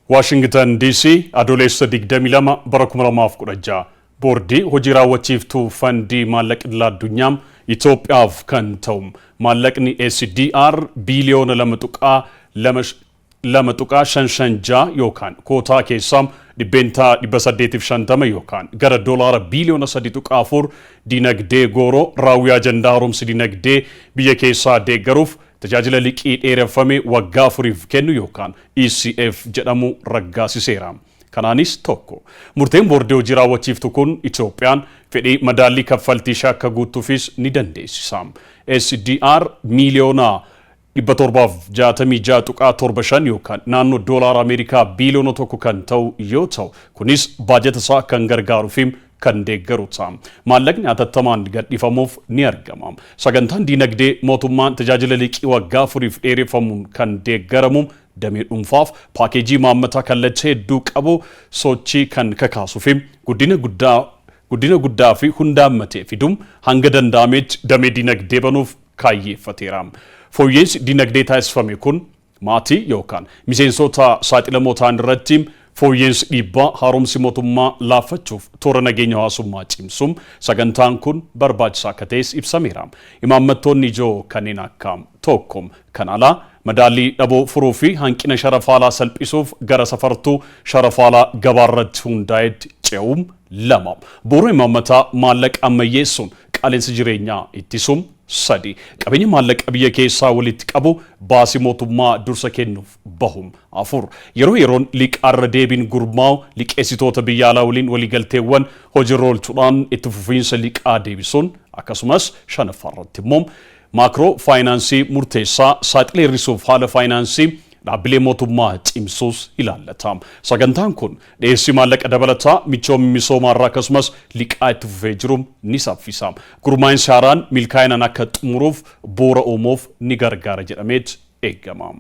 Waashingtan DC, Adoolessa 22 bara 2016, Boordii hojii raawwachiiftuu Fandii Maallaqa Idil Addunyaa Itoophiyaaf kan ta'u maallaqni SDR biiliyoona 2.2.256 yookaan kootaa keessaa 850% yookaan gara doolaara biiliyoona 3.4 dinagdee gooroo raawwii ajandaa haaromsi dinagdee biyya keessaa deeggaruuf tajaajila liqii dheereffame waggaa 4f kennu yookaan ECF jedhamu raggaasiseera. Kanaanis 1. Murteen boordii hojii raawwachiiftu kun Itoophiyaan fedhii madaallii kaffaltii ishee akka guuttuufis ni dandeessisa. SDR miiliyoona 766.75 yookaan naannoo doolaara Ameerikaa biiliyoona 1 kan ta'u yoo ta'u, kunis baajata isaa kan gargaaruu fi kan deeggaru ta'a. Maallaqni hatattamaan gadhiifamuuf ni argama. Sagantaan diinagdee mootummaan tajaajila liqii waggaa 4f dheereffamuun kan deeggaramu damee dhuunfaaf paakeejii imaammataa kallattii hedduu qabu sochii kan kakaasuu fi guddina guddaa guddina guddaa fi hunda hammate fiduun hanga danda'ametti damee dinagdee banuuf kaayyeeffateera. Fooyya'insi dinagdee taasifame kun maatii yookaan miseensota saaxilamoo ta'an irratti fooyya'insi dhiibbaa haaromsi mootummaa laaffachuuf toora nageenya hawaasummaa cimsuun sagantaan kun barbaachisaa akka ta'es ibsameera. Imaammattoonni ijoo kanneen akka 1. Kan alaa madaallii dhabuu furuu fi hanqina sharafa alaa salphisuuf gara safartuu sharafa alaa gabaarratti hundaa'etti ce'uu. 2. Bu'uura imaammataa maallaqa ammayyeessuun qaala'insa jireenyaa ittisuun. 3. Qabeenya maallaqa biyya keessaa walitti qabu baasii mootummaa dursa kennuuf bahu. 4. Yeroo yeroon liqaarra deebiin gurmaa'u liqeessitoota biyya alaa waliin waliigalteewwan hojiirra oolchuudhaan itti fufiinsa liqaa deebisuun, akkasumas shanaffaarratti immoo maakroo faayinaansii murteessaa saaxila hir'isuuf haala faayinaansii dhaabbilee mootummaa cimsuus ilaallata. Sagantaan kun dhiyeessii maallaqa dabalataa michoomni misoomaarraa akkasumas liqaa itti fufee jiru ni saffisa. Gurmaa'insi haaraan milkaa'inaan akka xumuruuf bu'uura uumuuf ni gargaara jedhameet eegama.